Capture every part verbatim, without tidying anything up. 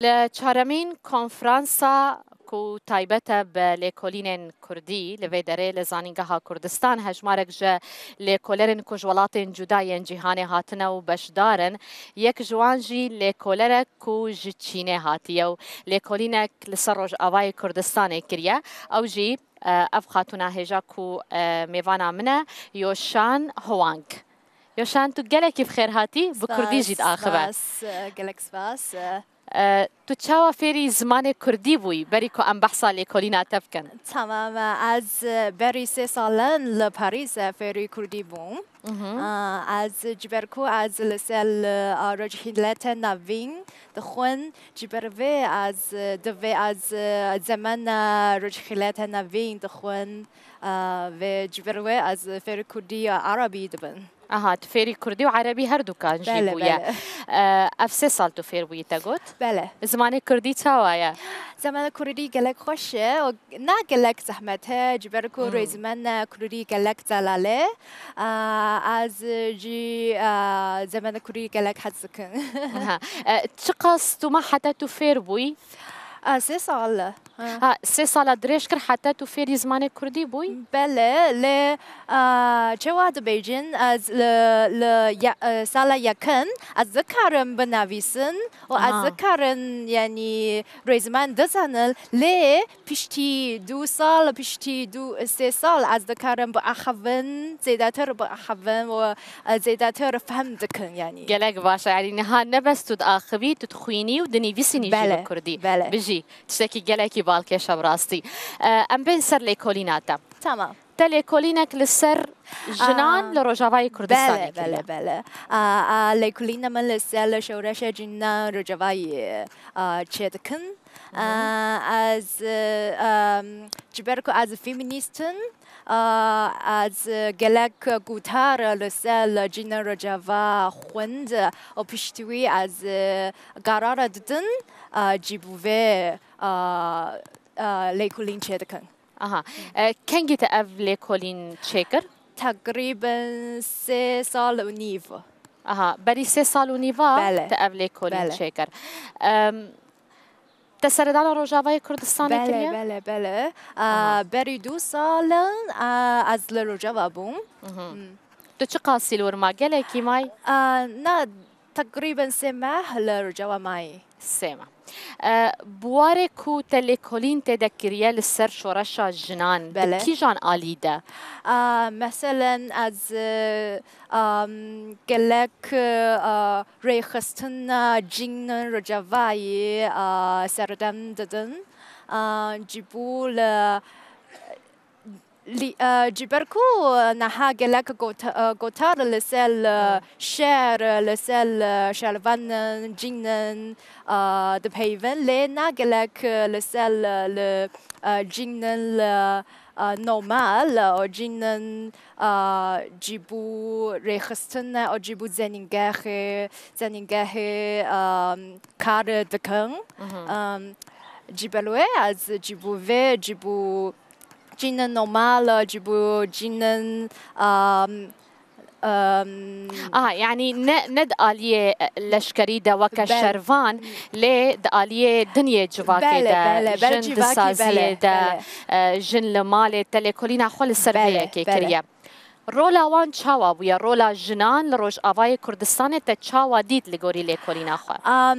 Li çaremîn konferansa ku taybet e bi lêkolînên kurdî li vê derê li Zanîngeha Kurdistan, hejmarek ji lêkolerên ku ji welatên cuda yên cîhanê hatine û beşdar in, yek ji wan jî lêkolerek ku ji Çînê hatiye û lêkolînek li ser Rojavayê Kurdistanê kiriye. Ew jî, e, ev xatûna hêja ku, e, mêvana min e, Yoshan Huang. Yoshan, tu gelekî bi xêr hatî, bi kurdî jî diaxive. Spas, spas, e, gelek spas, e. E, tu çawa fêrî zimanê kurdî bûyî, berî ku em behsa lêkolîna te bikin? Tamam, e, ez, e, berî sê sal in li Parîs, e, fêrî kurdî bûm. Mhm. E, ez ji ber ku ez li ser, e, Rojhilata Navîn dixwin, ji ber vê ez, e, divê ez, e, zemana Rojhilata Navîn dixwin, e, vê ji ber wê ez fêrî kurdî, e, erebî dibim. Aha, tu fêrî kurdî û erebî her dukan jî bûye. Bele, bele. E, ev sê sal tu fêr bûyî, te got? Bele. Zimanê kurdî çawa ye? Zimanê kurdî gelek xweş e û ne gelek zehmet e, ji ber ku, hmm, rêzimana kurdî gelek zelal e. A, ez jî, a, zimanê kurdî gelek hez dikim. Aha. E, çiqas tu ma heta tu fêr bûyî? A, sê sal. Ha. Ha, sê sala dirêj kir heta tu fêrî zimanê kurdî bûyî? Bele, lê, a, çawa dibêjin, ez li, li ya-, e, sala yekin ez dikarim binavîsim û ez, aha, dikarim, yanî, rêziman dizanim, lê piştî du sal, piştî du, sê sal ez dikarim biaxivim, zêdetir biaxivim û, e, zêdetir fehm dikim, yanî. Gelek baş e, yanî niha ne bes tu diaxivî, tu dixwînî û dinivîsînî jî, bele, bi kurdî. Bele. Bijî. Tiştekî gelekî balkêş e bi rastî. E, em bên ser lêkolîna te. Tamam. Te lêkolînek li ser jinan, aa, li Rojavayê Kurdistanê, bele, kiriye. Bele, bele. A, a, lêkolîna min li ser li şoreşa jinan Rojavayê, a, çêdikim. Mhm. A, ez, e, em, ji ber ku ez feminîst im, a, ez gelek gotar li ser li jinan Rojava xwend û piştî wî ez, e, qerara didim, a, ji bo vê, a, a, lêkolîn çêdikim. Aha. E, kengî te ev lêkolîn çêkir? Teqrîben sê sal û nîv. Aha, berî sê sal û nîva, bele, te ev lêkolîn, bele, çêkir. Em, te seredana Rojavayê Kurdistanê, bele, kiriye? Bele, bele. A, aha, berî du sal in, a, ez li Rojava bûm. Mhm. Hmm. Tu çiqasî li wir ma? Gelekî may? A, na, teqrîben sê meh li Rojava mayî. Sê meh. E, bi warê ku te lêkolîn tê de kiriye li ser şoreşa jinan, bele, di kîjan alî de? A, meselen ez, e, am, gelek, e, a, rêxistina jinan Rojavayê, a, serdem didim. A, ji bo li Lî-, e, ji ber ku niha gelek got-, e, gotar li ser, e, hmm, şer, li ser, e, şervan, e, jinan, e, dipeyvin, lê ne gelek, e, li ser, e, li, e, jinan, e, e, normal, e, û jinan, e, ji bo rêxistin, e, û ji bo zenîngehê, zenîngehê, e, kar dikin. Mhm. E, ji ber wê ez ji bo vê, ji bo jinan normal, ji bo jinan, um, um, aha, yanî ne, ne di aliyê, e, leşkerî de weke, bel-, şervan, lê di aliyê dinyê civakê, bele, de, bele, bel-, jin di civakî, saziyê, bele, de, bele, e, jin li malê, te lêkolîna xwe li ser, bele, vê yekê, bele, kiriye. Rola wan çawa bûye? Rola jinan li Rojavayê Kurdistanê te çawa dît li gorî lêkolîna xwe? Am,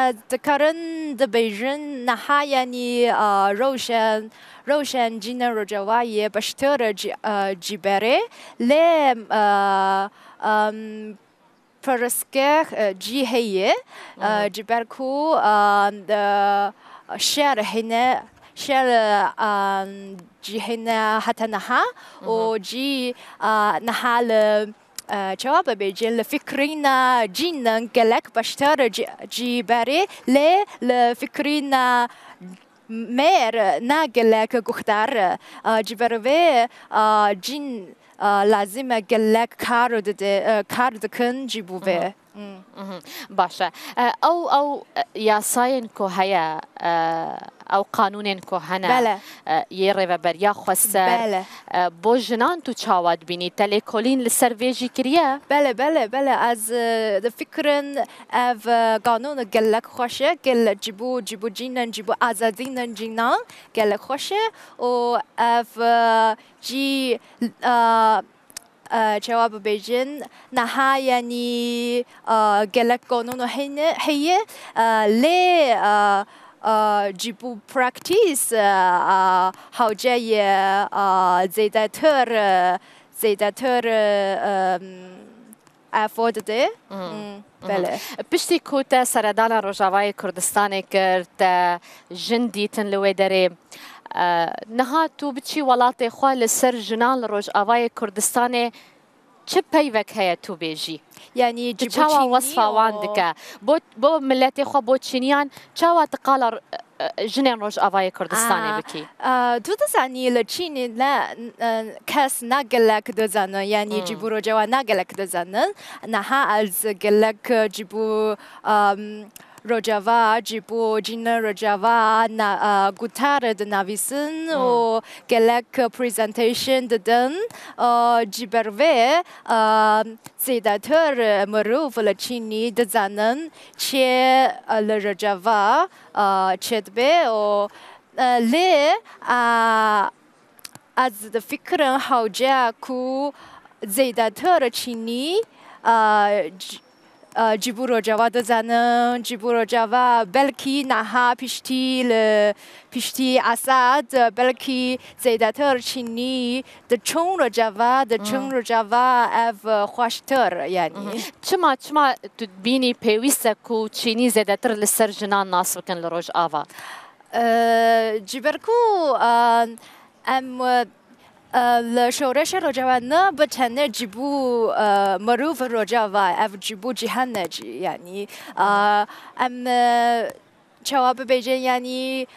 ez dikarin dibêjin niha, yanî, a, rewşen, rewşen jinan Rojavayê beştir ji, a, ji berê, lê, a, am, Pirsgeh, e, cî heye, e, mhm, ji ber ku, e, e, şer hene, şer, e, cî hene heta niha, û, mhm, cî, e, niha li, e, çawa bibêjin, li fikrîna jinan gelek beştir ji, ji berê, lê li fikrîna mêr ne gelek guhdar, e, ji ber vê, e, jin, e, lazim e gelek kar dide, e, kar dikin ji bo vê. Mhm. Hmm. Mhm. Baş e. E, ew, ew, e, yasayên ku heye, e, ew qanûnên ku hene, Bele. e, yê Rêveberiya Xweser, Bele. e, bo jinan tu çawa dibînî? Te lêkolîn li ser vê jî kiriye? Bele, bele, bele. Ez, e, difikirin ev, e, qanûn gelek xweş e. Gelek ji bo, ji bo cînan, ji bo azadîna cînan gelek xweş e. Û ev, e, jî, e, e, çawa bibêjin, niha, yanî, e, gelek qanûn hene, heye, e, lê, e, e, ji bo practice, e, e, hewce ye, e, zêdetir, e, zêdetir, e, em, efo dide. Mhm. Hmm, Mhm. bele. Piştî ku te seredana Rojavayê Kurdistanê kir, te jin dîtin li wê derê. E, niha tu biçî welatê xwe, li ser jinan li Rojavayê Kurdistanê çi peyvek heye tu bêjî? Yanî Tu ji bo çawa Çînî wesfa wan û dike? Bo, bo miletê xwe, bo Çîniyan çawa tu qala, e, e, jinên Rojavayê Kurdistanê Aa, bikî? aa, tu dizanî li Çînê ne, e, kes ne gelek dizanin, yanî Hmm. ji bo Rojava ne gelek dizanin. Niha ez gelek, e, ji bo, em, Rojava, ji bo cîna Rojava na, e, gutar dinavîsin Hmm. û gelek presentation didin. E, ji ber vê, e, zêdetir mirov li Çînî dizanin çi, e, li Rojava, e, çêdibe û, e, lê, e, ez difikirim hewce ku zêdetir Çînî, e, c-, e, ji bo Rojava dizanin, ji bo Rojava belkî niha piştî li, piştî Esad, belkî zêdetir Çînî diçûn Rojava, diçûn Hmm. Rojava ev xweştir, yanî. Mhm. Çima, çima tu dibînî pêwîst e ku Çînî zêdetir li ser jinan nas bikin li Rojava? E, ji ber ku, e, em, e, li şoreşê Rojava ne bi tenê ji bo, e, mirov Rojava, ev ji bo cîhan e jî, yanî, e, em, e, çawa bibêjin, yanî,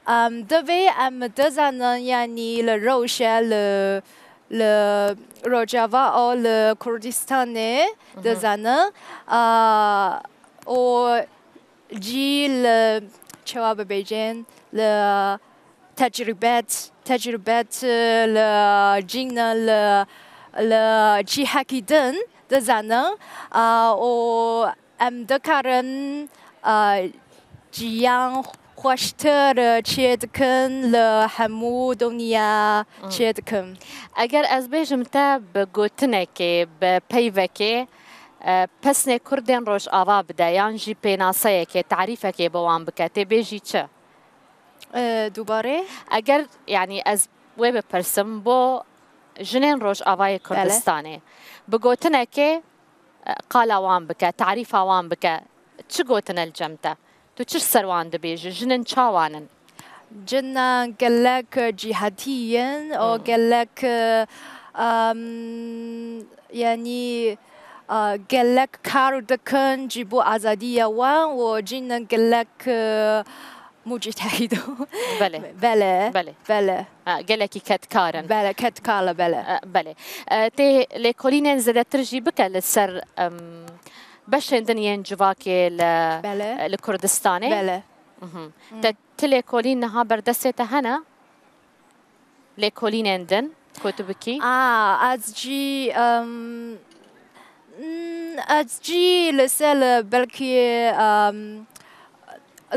em, divê em dizanin, yanî, li rewşe, li, li Rojava û li Kurdistanê Mhm. dizanin, e, û jî li, çawa bibêjin, li tecrübet, tecrübet, li cîna, li, li cihekî din dizanin, a, û em dikarin, a, jiyan xweştir çêdikin, li hemû dinya Hmm. çêdikin. Eger ez bêjim te bi gotinekê, bi peyvekê, e, pesnê Kurdên Rojava bide, yan jî pênaseyekê, tarîfekê bi wan bike, tê bêjî çi? E, dubare? Eger, yanî, ez wê bipirsim, bo jinên Rojavayê Bele. Kurdistanê, bi gotinekê, e, qala wan bike, tarîfa wan bike, çi gotine li cem te? Tu çi ser wan dibêjî? Jinin çawan in? Jinan gelek cîhatî yin û Hmm. gelek, e, em, yanî, e, gelek kar dikin ji bo azadiya wan û jinan gelek, e, muctehîd in. Belê. Bele. Belê. Bele. Ha, gelekî kedkar in. Bele, kedkar in, bele. E, belê. E, tê lêkolînên zêdetir jî bike li ser, em, beşên din yên civakê li, Bele. li Kurdistanê? Bele. Mhm. Hmm. Te ti lêkolîn niha berdestê te hene? Lêkolînên din ku tu bikî? A, ez jî, em, mm, ez jî li ser, belkî, em,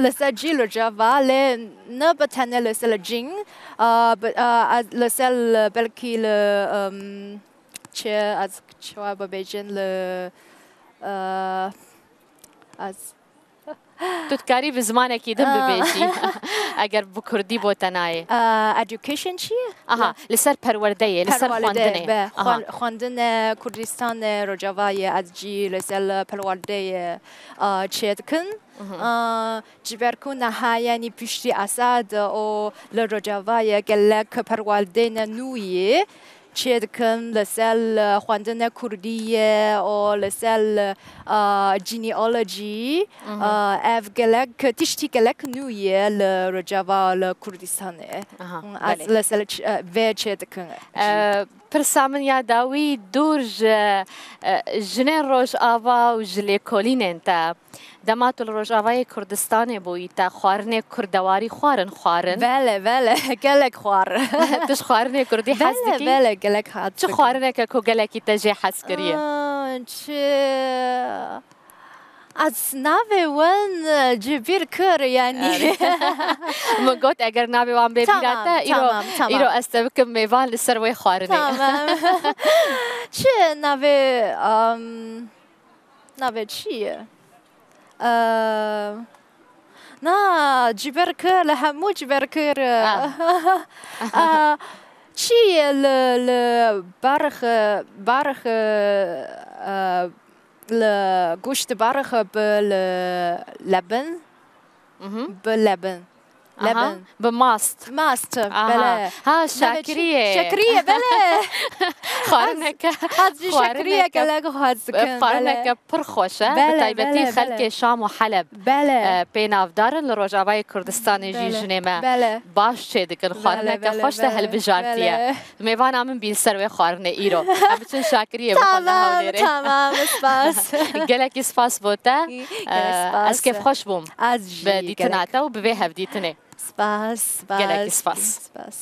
li ser jî li Rojava, lê ne bi tenê li ser cîn, a, bi, a, ez li ser belkî li, em, çi, ez çawa bibêjin, li, e, ez Tu dikarî bi zimanekî din Ah. bibêjî, eger bi kurdî bo te nayê. Ah, education çi ye? Aha, Ya. li ser perwerdeyê, li ser Perwerde, xwendinê. be, Aha. xwen-, xwendine Kurdistanê, Rojavayê, ez jî li ser perwerdeyê, ah, çêdikim. Mhm. Ah, ji ber ku niha, yanî piştî Esad û li Rojavayê gelek perwerdeyên nû yê çêdikim, li ser, e, xwendina kurdî ye û li ser, e, genealogy, Mhm. e, ev gelek, tiştî gelek nû ye li Rojava, li Kurdistanê. Aha, Ez belê. li ser ç-, e, vê çêdikim. E, pirsa min ya dawî dûr ji, e, jinên Rojava û ji lêkolînên te. Dema tu li Rojavayê Kurdistanê bûyî, te xwarinê kurdewarî xwarin xwarin? Bele, bele, gelek xwar. Tu ji xwarinê kurdî hez Bele, dikî? bele, gelek hez Çi dikim. xwarineke ku gelekî te jê hez kiriye? Aa, çi? Ez navê wan, e, ji bîr kir, yanî. Min got, eger navê wan bê bîra Tamam, te, îro, tamam, tamam. îro ez te bikim mêvan li ser wê xwarinê. Tamam. Çi navê, am, navê çi ye? Eee, na, ji ber kir, li hemû ji ber kir. Ah. Ah, çi ye li, li barix, barix, eee, li goşt barix bi li lebin? Mhm. Bi lebin. Aha, Lebin. bi mast. Mast, Aha. bele. Ha, Navê çi? şakiriyê. Şakiriyê, bele. Xwarineke, Az jî xwarineke, şakiriyê gelek hez dikim, bele. xwarineke pir xweş e. Bi Bele, taybetî bele, xelkê bele. Şam û Heleb, Bele. e, pê navdar in. Li Rojavayê Kurdistanê jî Bele. jinê me Bele. baş çê dikin. Bele, Xwarineke bele, xweş te bele, hilbijartiye. bele. Mêvana min bî li ser wê xwarinê îro. Em biçin şakiriyê bixwin li Tamam, Hewlêrê. tamam, spas. Gelekî spas bo te. Gelek Ee, spas. ez kêfxweş bûm Ez jî bi dîtina gelek. te û bi vê hevdîtinê. Spas, spas. Gelekî spas. Spas.